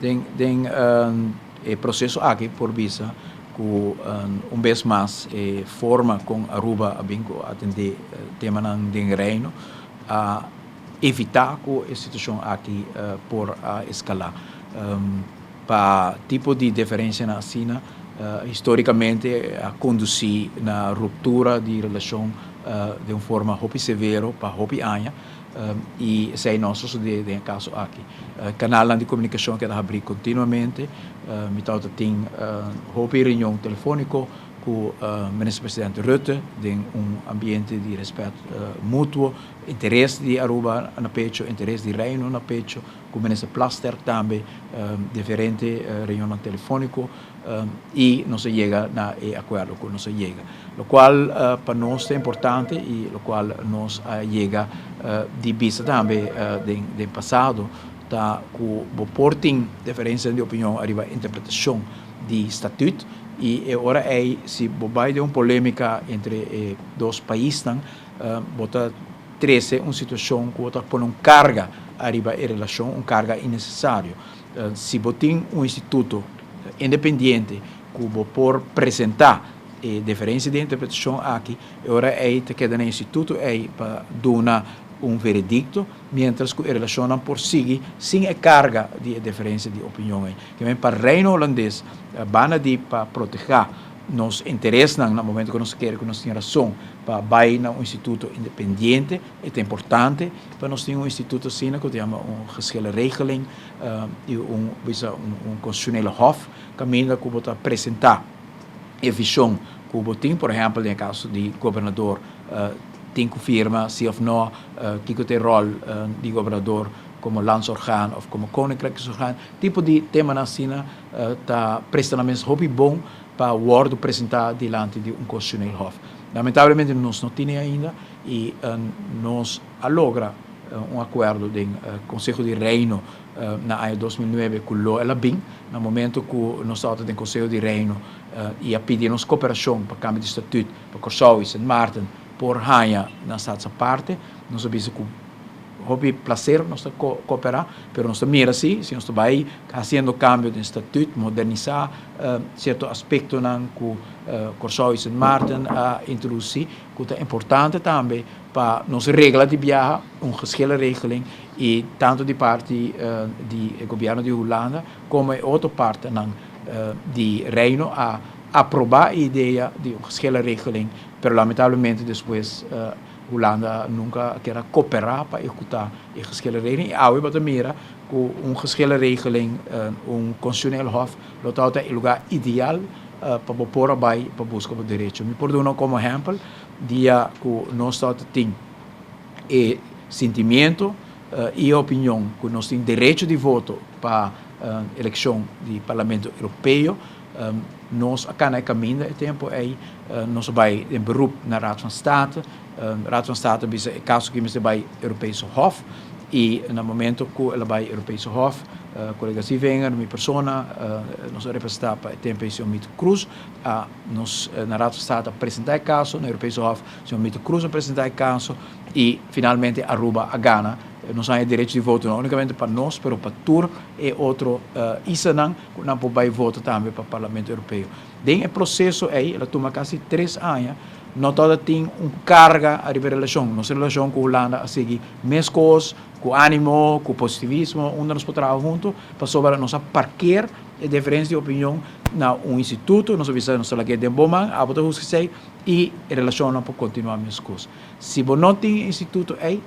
Den e proceso aki por bisa cu un bes mas e forma con Aruba a bin cu atende temanan den Reino a evita cu e situacion aki por a escala. Pa tipo di diferencianan asina historicamente a conduci na ruptura di relacion den un forma hopi severo pa hopi aña y esey no a sosode den e caso aki. Canalnan di comunicacion keda habri continuamente. Mi tabata tin hopi reunion telefonico cu Minister President Rutte den un ambiente di respet mutuo, interes di Aruba na pecho, interes di Reino na pecho, cu Minister Plasterk tambe, diferente reunionnan telefonico y nos a yega na e acuerdo cu nos a yega. Locual pa nos ta importante y locual nos a yega di bisa tambe den pasado ta cu bo por tin diferencianan di opinion ariba interpretacion di statuut y e ora ey si bo bay den un polemica entre e dos paisnan bo ta trece un situacion cu bo ta pone un carga ariba e relacion, un carga innecesario. Si bo tin un instituto independiente cu bo por presenta e diferencia di interpretacion aki, e ora ey ta keda na e instituto ey pa duna un veredicto, mientras cu e relacionnan por sigui sin e carga di e diferencia di opinion ey. Kimen pa Reino Holandes, banda di pa proteha nos interesnan na momento cu nos kere cu nos tin rason pa bay na un instituto independiente, e ta importante pa nos tin un instituto asina cu ta yama un geschillenregeling y un bisa un constitucionele hof caminda cu bo ta presenta e vision cu bo tin, por ehempel den e caso di gobernador tin cu firma si of no, kico ta e rol di gobernador como landsorgaan of como koninkrijksorgaan, tipo di temanan asina ta presta nan mes hopi bon pa wordo presenta dilanti di un constitucioneel hof. Lamentablemente nos no tine ainda y nos a logra un acuerdo den Conseho di Reino na aña 2009 cu lo el a bin na momento cu nos tabata den Conseho di Reino y a pidi nos cooperacion pa cambio di statuut pa Corsou y Sint Maarten por haya nan status aparte. Nos a bisa cu hopi placer nos ta coopera, pero nos ta mira si, si nos ta bay haciendo cambio den statuut, modernisa cierto aspectonan cu Corsou y Sint Maarten a introduci, cu ta importante tambe pa nos regla di biaha, un geschillenregeling, y tanto di parti di e gobierno di Hulanda como e otro partenan di Reino a aproba e idea di un geschillenregeling, pero lamentablemente despues Hulanda nunca a kier a coopera pa ehecuta e geschillenregeling y awe bo ta mira cu un geschillenregeling, un constitucioneel hof lo tabata e lugar ideal pa bo por a bay pa busca bo derecho. Mi por duna como ehempel dia cu nos tabata tin e sentimiento y e opinion cu nos tin derecho di voto pa eleccion di Parlamento Europeo, nos a cana e caminda e tempo ey, nos a bay den beroep na Raad van State, Raad van State a bisa e caso aki mester bay Europese Hof y na momento cu el a bay Europese Hof, colega Sievinger, mi persona, nos a representa pa e tempo ey señor Mito Cruz, a nos na Raad van State a presenta e caso, na Europese Hof señor Mito Cruz a presenta e caso y finalmente Aruba a gana. Nos a haña derecho di voto no unicamente pa nos pero pa tur e otro islanan cu nan por bay vota tambe pa Parlamento Europeo. Den e proceso ey el a tuma casi 3 aña, no tabata tin un carga ariba e relacion. Nos relacion cu Hulanda a sigui mescos, cu animo, cu positivismo, unda nos por traha hunto, pasobra nos a parkeer e diferencia di opinion na un instituto, nos a bisa nos ta laga den bo man, abo ta husga esey y e relacionnan por continua mescos. Si bo no tin e instituto ey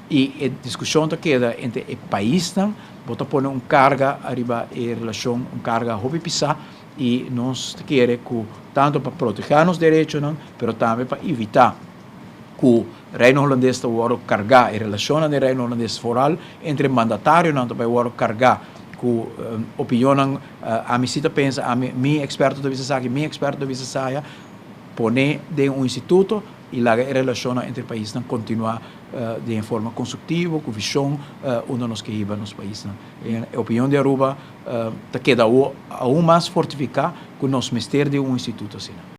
y e discusion ta keda entre e paisnan, bo ta pone un carga ariba e relacion, un carga hopi pisa y nos ta kere cu tanto pa proteha nos derechonan, pero tambe pa evita cu Reino Holandes ta wordo carga, e relacionnan den Reino Holandes vooral entre mandatarionan ta bay wordo carga cu opinionnan, ami si ta pensa, ami, mi experto ta bisa esaki, mi experto ta bisa esaya, pone den un instituto y laga e relacionnan entre paisnan continua den forma constructivo, cu vision unda nos ke hiba nos paisnan. E opinion di Aruba ta keda aun mas fortifica cu nos mester di un instituto asina.